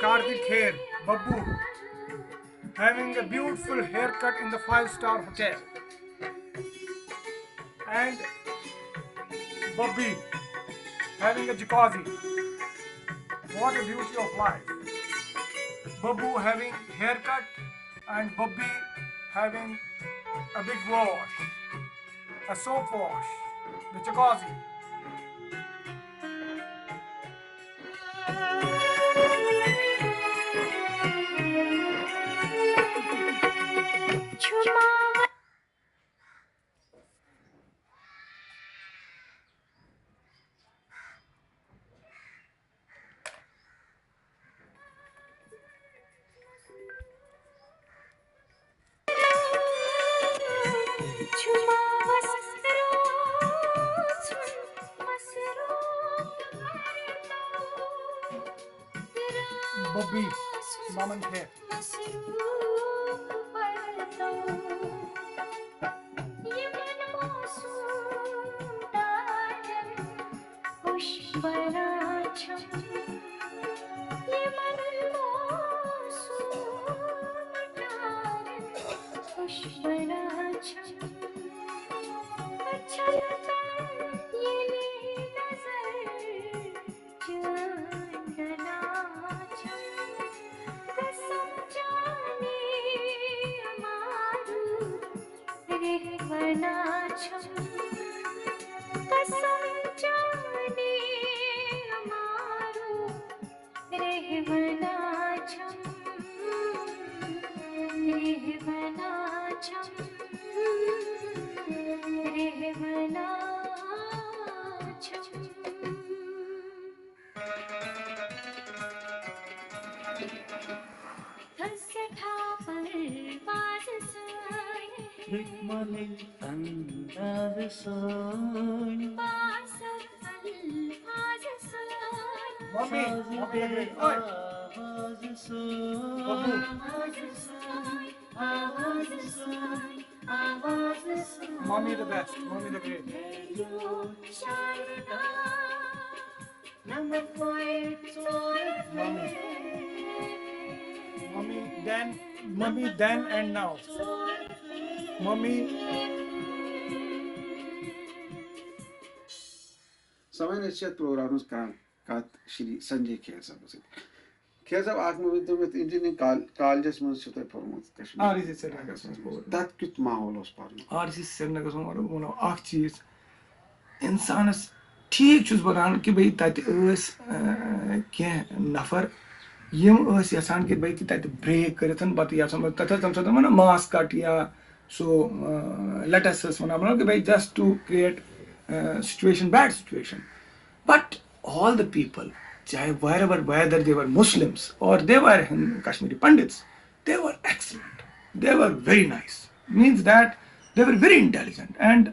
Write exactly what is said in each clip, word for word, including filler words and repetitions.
Karthik Kher, Babbu, having a beautiful haircut in the five-star hotel. And Bubby having a jacuzzi. What a beauty of life. Babbu having haircut and Bubby having a big wash, a soap wash, the jacuzzi. Bubby, Maman Kher. Mommy, mommy, the great. Oi. Babu. Mommy the best, mommy the great. Mommy. Mommy then, mommy then and now. Mommy. سامعین، أسۍ چھِ یَتھ پروگرامَس کران کَتھ شری سنجے کھیر صٲبَس سۭتۍ۔ کھیر صٲب، اَکھ مےٚ ؤنۍ تو مےٚ، انجینئرنگ کال-، کالجَس منٛز چھُ تۄہہِ پوٚرمُت کشمیٖر۔ آر ای سی سرینگرَس منٛز پوٚرمُت۔ تَتھ کیُتھ ماحول اوس پَرنُک؟ آر ای سی سرینگرَس منٛز وَنو، وَنو اَکھ چیٖز، اِنسانَس ٹھیٖک چھُس بہٕ وَنان کہِ بھئی تَتہِ ٲسۍ، اَ، کینٛہہ نفر یِم ٲسۍ یَژھان کہِ بھئی کہِ تَتہِ بریک کٔرِتھ پَتہٕ یَژھان، تَتھ ٲسۍ تَمہِ ساتہٕ وَنان ماس کَٹ یا سُہ، اَ، let us ٲسۍ وَنان، مطلب کہِ بھئی just to create, a, situation, bad situation. But all the people, چاہے wherever, whether they were Muslims or they were Hin-, Kashmiri Pandits, they were excellent. They were very nice. Means that they were very intelligent. And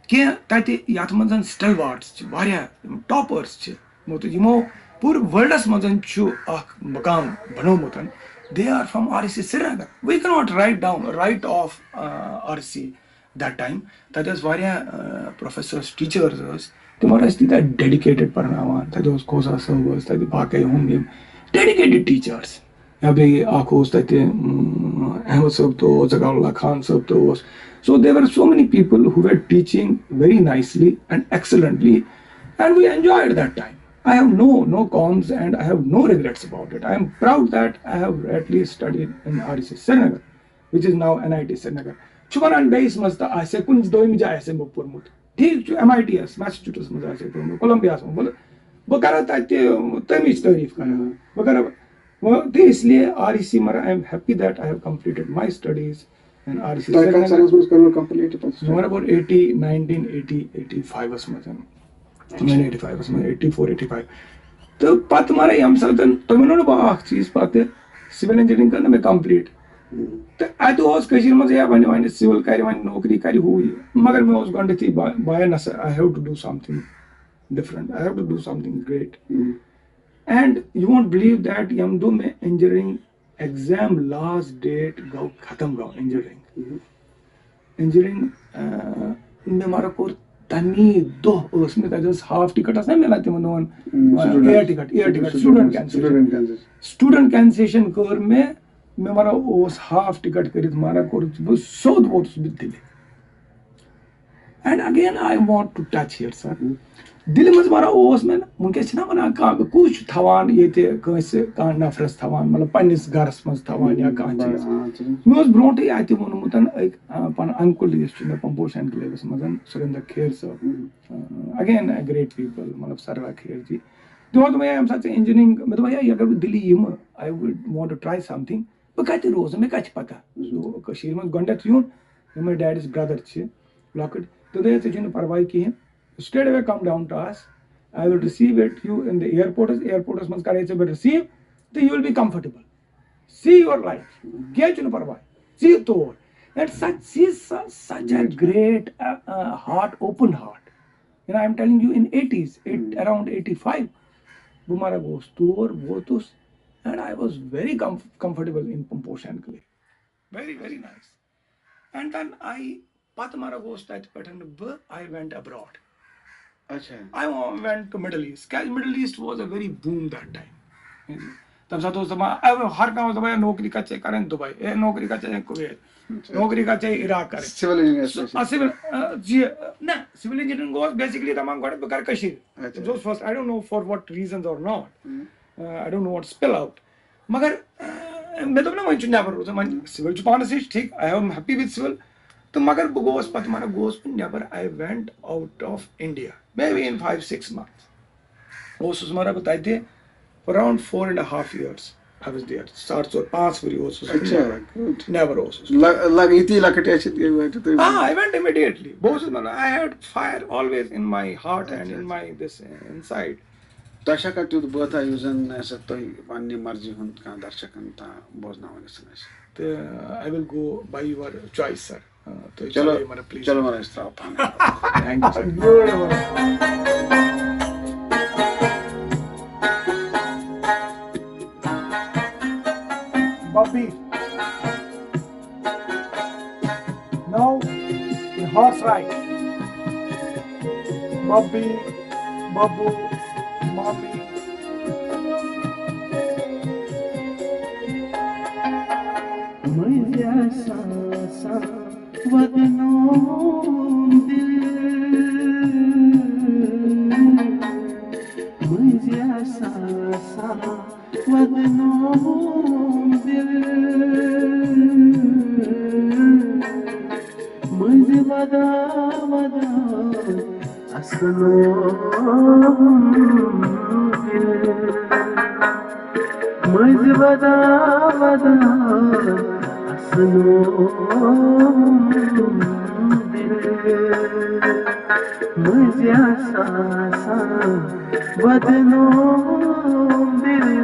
کینٛہہ تَتہِ یَتھ منٛز stalwarts چھِ، واریاہ یِم toppers چھِ، یِمو تہٕ یِمو پوٗرٕ worldس منٛز چھُ اکھ مقام بنومُت۔ They are from R C Srinagar. We cannot write down, write off, uh, R C that time. تَتہِ ٲسۍ واریاہ، uh, professors, teachers ٲسۍ، تِمن ٲسۍ تیٖتیٛاہ dedicated پرناوان۔ تَتہِ اوس کھوسا صٲب، ٲسۍ تَتہِ باقٕے ہُم یِم dedicated teachers۔ یا بیٚیہِ اکھ اوس تَتہِ، اۭں، احمد صٲب تہِ اوس، ذکاء اللہ خان صٲب تہِ اوس۔ So there were so many people who were teaching very nicely and excellently, and we enjoyed that time. I have no, no qualms and I have no regrets about it. I am proud that I have at least studied in R C Srinagar, which is now N I T Srinagar. چھُ وَنان بیٚیِس منٛز تہِ آسہِ ہے، کُنہِ دوٚیمہِ جایہِ آسہِ ہے مےٚ پوٚرمُت۔ ٹھیٖک چھُ، ایم آی ٹی یَس، میساچوسٹس منٛز آسہِ ہے پوٚرمُت، کولمبیاہَس منٛز، مطلب، بہٕ کَرٕ تَتہِ تَمِچ تعریٖف کَران۔ بہٕ کَرٕ، وۄنۍ تہِ اس لیے آر سی، مگر I am happy that I have completed my studies in R C تۄہہِ کَتھ Srinagar۔ سالَس منٛز کٔرٕو complete پَتہٕ study؟ مگر گۄڈٕ eighty, nineteen eighty, eighty five منٛز۔ Nineteen eighty five منٛز، eighty four, eighty five۔ تہٕ پَتہٕ مگر ییٚمہِ ساتہٕ تۄہہِ وَنو نہ بہٕ اَکھ چیٖز، پَتہٕ civil engineering کٔر نہٕ مےٚ complete۔ تہٕ اَتہِ اوس کٔشیٖرِ منٛز یا وَنہِ، وَنہِ civil کَرِ، وَنہِ نوکری کَرِ، ہُہ یہِ۔ مگر مےٚ اوس گۄڈٕنٮ۪تھٕے با-، بایا نہ سا، I have to do something different. I have to do something great. And you won't believe that ییٚمہِ دۄہ مےٚ engineering exam last date گوٚو، ختم گوٚو engineering۔ Engineering، آ، مےٚ مگر کوٚر تَمی دۄہ ٲس مےٚ، تَتہِ ٲس ہاف ٹِکٹ آسان مِلان تِمَن دۄہَن، air ticket, air ticket, student concession. Student concession کٔر مےٚ، مےٚ وَنو اوس ہاف ٹِکٹ کٔرِتھ مَران، کوٚرُس بہٕ سیوٚد ووتُس بہٕ دِلہِ۔ And again I want to touch here, sir. دِلہِ منٛز مَران اوس مےٚ، وٕنکیٚس چھِنہ وَنان کانٛہہ، کُس چھُ تھاوان ییٚتہِ کٲنٛسہِ، کانٛہہ نفرَس تھاوان، مطلب پنٛنِس گَرَس منٛز تھاوان یا کانٛہہ چیٖز۔ مےٚ اوس برونٛٹھٕے اَتہِ ووٚنمُت أکۍ، آ، پَنُن uncle یُس چھُ مےٚ پمپوش uncle یَس منٛز، سُریندر کھیر صٲب۔ آ، again a great people، مطلب سروا کھیر جی۔ تِمو دوٚپ مےٚ، ییٚمہِ ساتہٕ ژےٚ engineering، مےٚ دوٚپ، ہے، اگر بہٕ دِلہِ یِمہٕ، I would want to try something، بہٕ کَتہِ روزٕ، مےٚ کَتہِ چھِ پَتہ؟ سُہ کٔشیٖرِ منٛز گۄڈٕنٮ۪تھ یُن، یِم مےٚ daddy's brother چھِ لۄکٕٹۍ، تہٕ دوٚپ، ژےٚ چھُنہٕ پَرواے کِہیٖنۍ، straight away come down to us, I will receive it you in the airport، airportَس منٛز کَرے ژےٚ بہٕ receive، تہٕ you will be comfortable, see your life، کینٛہہ چھُنہٕ پَرواے، ژٕ یہِ تور۔ And such, she is su-, such a great, uh, uh, heart, open heart. You know, I am telling you, in eighties, eight, around eighty-five، بہٕ مَرا گوس تور، ووتُس، and I was very com-, comfortable in Pampushan Clay. Very, very nice. And then I، پَتہٕ مَرا گوس تَتہِ پٮ۪ٹھ بہٕ، I went abroad. اچھا۔ I wa-, went to Middle East. کیٛازِ Middle East was a very boom that time. تَمہِ ساتہٕ اوس دَپان، اَوٕ ہر کانٛہہ اوس دَپان، "ہے، نوکری کَتہِ چھےٚ کَرٕنۍ؟ دُبے۔ ہے، نوکری کَتہِ چھےٚ؟ کُویت۔ نوکری کَتہِ چھےٚ؟ عراق کَرٕنۍ۔" Civil engineer. آ، سِول، آ، جی، آ، نہ، سِول اِنجینیرِنٛگ اوس basically دَپان گۄڈٕ بہٕ کَرٕ کٔشیٖرِ۔ اچھا۔ It was first, I don't know for what reasons or not. Uh, I don't know what spill out. مگر، آ، مےٚ دوٚپ نہ، وۄنۍ چھُ نٮ۪بر روزُن، وۄنۍ سِول چھُ پانَس نِش، ٹھیٖک، I am happy with civil. تہٕ مگر بہٕ گوس پَتہٕ، مگر گوس بہٕ نٮ۪بر، I went out of India, maybe in five, six months. اوسُس مگر بہٕ تَتہِ for around four and a half years. I was there. ساڑ ژور، پانٛژھ ؤری اوسُس بہٕ اچھا، نٮ۪بر۔ good. نٮ۪بر اوسُس۔ لگ لگ یِتھی لۄکٕٹۍ ٲسِتھ گٔے وٲتِو تُہۍ۔ آ، I went immediately. بہٕ اوسُس مطلب، I had fire always in my heart and in my this, uh, inside. تۄہہِ چھا کانٛہہ تیُتھ بٲتھا یُس زَن نہ سا تُہۍ پننہِ مرضی ہُنٛد کانٛہہ درشکن تام بوزناوان یژھان ٲسِو؟ تہٕ I will go by your choice, sir. آ، تُہۍ چلو، چلٲیِو مطلب، please. چلو وۄنۍ أسۍ ترٛاوو پانہٕ۔ Thank you, sir. Bobby. Now, the horse ride. Bobby, Babu, Mommy. مٔنٛزۍ احساسا ودنوم دل، مٔنٛزۍ احساسا ودنوم دل، مٔنٛزۍ ودا ودا اسنوم دل۔ مٔنٛزۍ ودا ودا اسنوم دل، مٔنٛزۍ احساسا ودنوم دل۔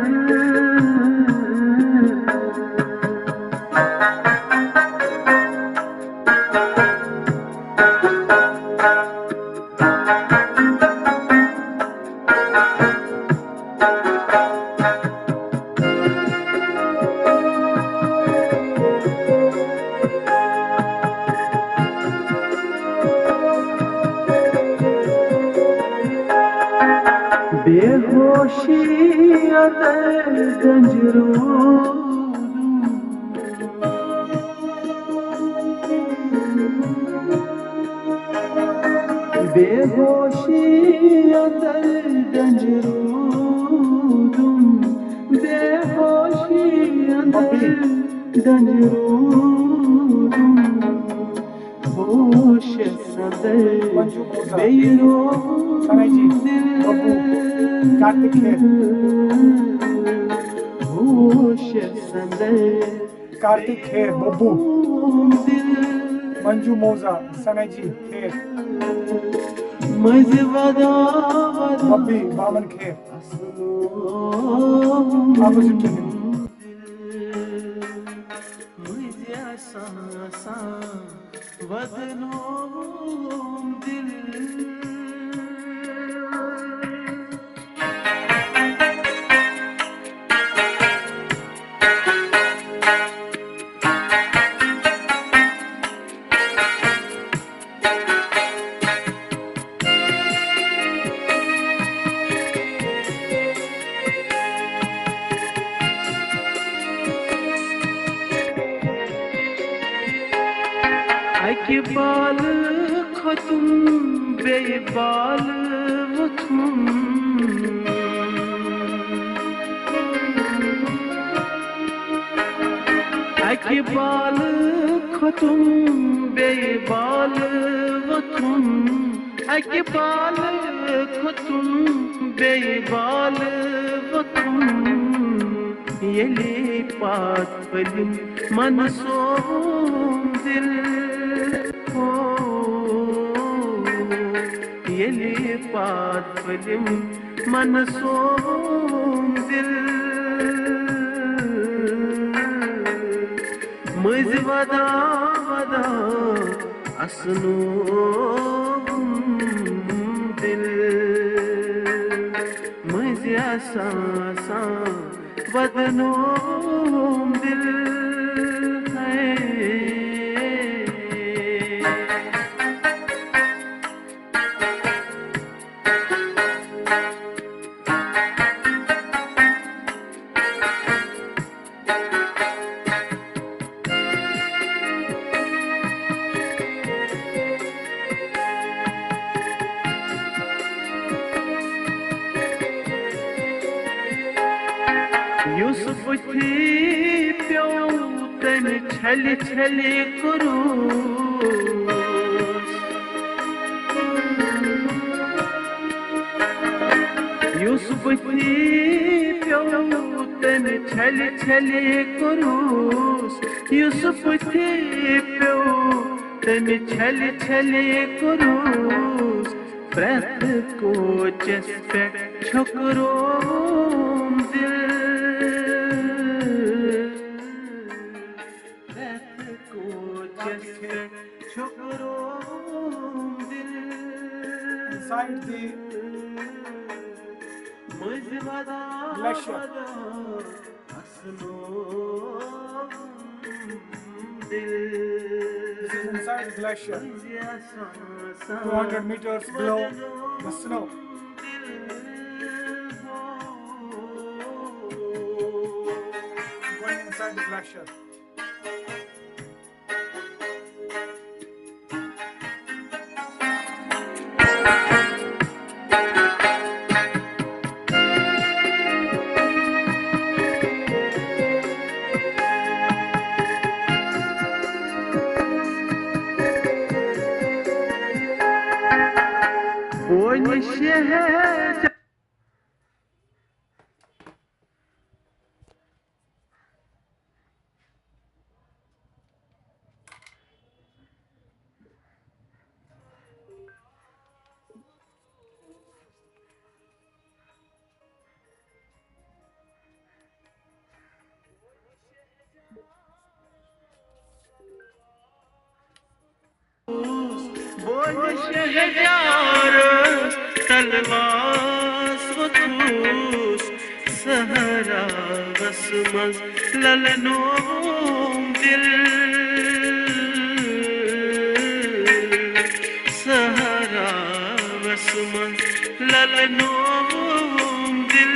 بے ہوشی اندر گنج روٗدُم۔ بے ہوشی اندر گنج روٗدُم۔ بے ہوشی اندر گنج روٗدُم۔ ہوش اندر منجو موزہ، بیٚیہِ روٗدُم۔ سناجی، ببو، کارتک کھیر۔ ہوش اندر کارتک کھیر، ببو، منجو موزہ، سناجی کھیر، مٔنٛزۍ ودا ودا ببی، بامن کھیر۔ Opposite to him. مٔنٛزۍ احساسا ودنوم دل۔ اکہِ بالہٕ کھوٚتُم بیٚیہِ بالہٕ ووٚتھُم۔ اکہِ بالہٕ کھوٚتُم بیٚیہِ بالہٕ ووٚتھُم۔ اکہِ بالہٕ کھوٚتُم بیٚیہِ بالہٕ ووٚتھُم۔ ییٚلہِ پتھ پھٔلِم منصوٗم دِل۔ ہو، ییٚلہِ پتھ پھٔلِم منصوٗم دِل۔ مٔنٛزۍ وَدان وَدان اَسنووُم دِل۔ مٔنٛزۍ اَسان اَسان وَدنووُم دِل۔ ہے۔ یُس بٕتھِ پیوٚو تٔمۍ چھلہِ چھلہِ کوٚروس۔ یُس بٕتھِ پیوٚو تٔمۍ چھلہِ چھلہِ کوٚروس۔ یُس بٕتھِ پیوٚو تٔمۍ چھلہِ چھلہِ کوٚروس۔ پرٛٮ۪تھ کوچس پٮ۪ٹھ چھۄکرووُم دِل۔ پرٛٮ۪تھ کوچس پٮ۪ٹھ چھۄکرووُم دِل۔ Inside the مٔنٛزۍ وَدان glacier. وَدان اَسنووُم دِل۔ This is inside the glacier. مٔنٛزۍ اَسان اَسان two hundred meters below the snow. Going inside the glacier. بونہِ شہر۔ بونہِ شہجار تلواس ووٚتھُس، صحراوس منٛز للنووُم دِل۔ صحراوس منٛز للنووُم دِل۔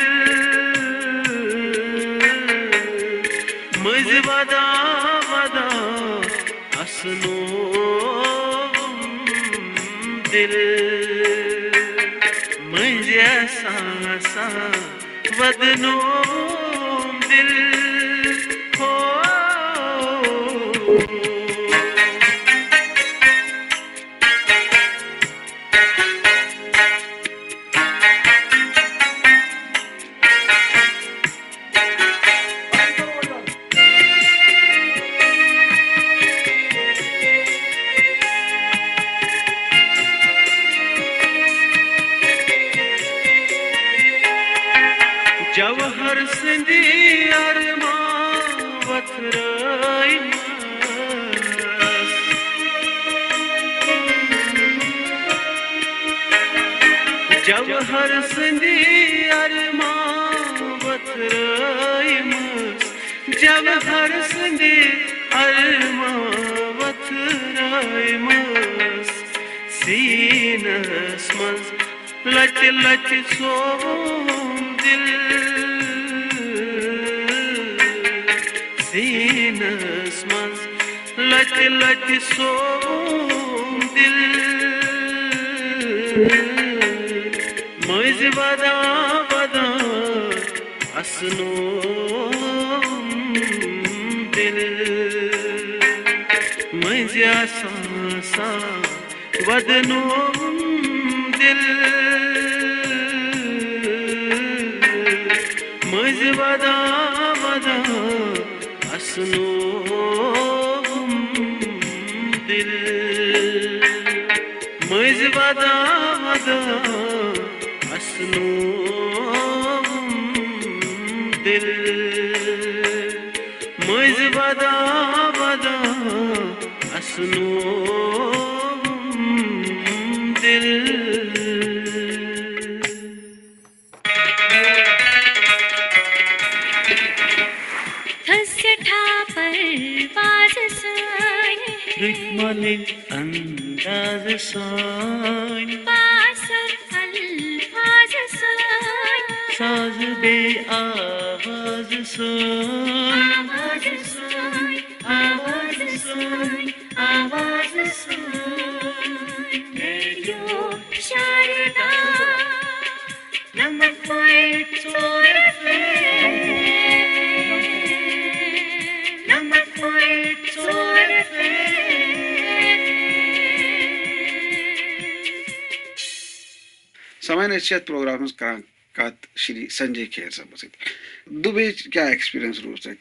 مٔنٛزۍ وَدان وَدان اَسنووُم دِل۔ مٔنٛزۍ اَسان اَسان وَدنووُم دِل۔ ہو۔ جوہر سٕنٛدِ ارمان وتھرٲومٕژ۔ جوہر سٕنٛدِ ارمان وتھرٲومٕژ۔ جوہر سٕنٛدِ ارمان وتھرٲومٕژ۔ سیٖنس منٛز لَچہِ لَچہِ سووُم دِل۔ سیٖنس منٛز لَچہِ لَچہِ سووُم دِل مٔنٛزۍ وَدان وَدان اَسنووُم دِل۔ مٔنٛزۍ آسان سان وَدنووُم دِل۔ مٔنٛزۍ وَدان وَدان اَسنووُم دِل۔ مٔنٛزۍ وَدان وَدان اَسنووُم دِل۔ مٔنٛزۍ وَدان وَدان اَسنووُم دِل۔ تھٔز سٮ۪ٹھاہ پروازٕ سٲنۍ۔ رٕتۍ مۄلٕکۍ اندازٕ سٲنۍ۔ بااثر الفاظٕ سٲنۍ۔ سازٕ بیٚیہِ آوازٕ سٲنۍ۔ آوازٕ سٲنۍ، آوازٕ سٲنۍ، آوازٕ سٲنۍ۔ ریڈیو شاردا۔ نَمَتھ پویِنٛٹ ژور ایف ایم۔ نَمَتھ پویِنٛٹ ژور ایف ایم۔ سامعیٖن، أسۍ چھِ یَتھ پروگرامَس منٛز کران کَتھ شری سنجے کھیر صٲبَس سۭتۍ۔ دُبییِچ کیٛاہ ایکسپیرینس روٗز تۄہہِ؟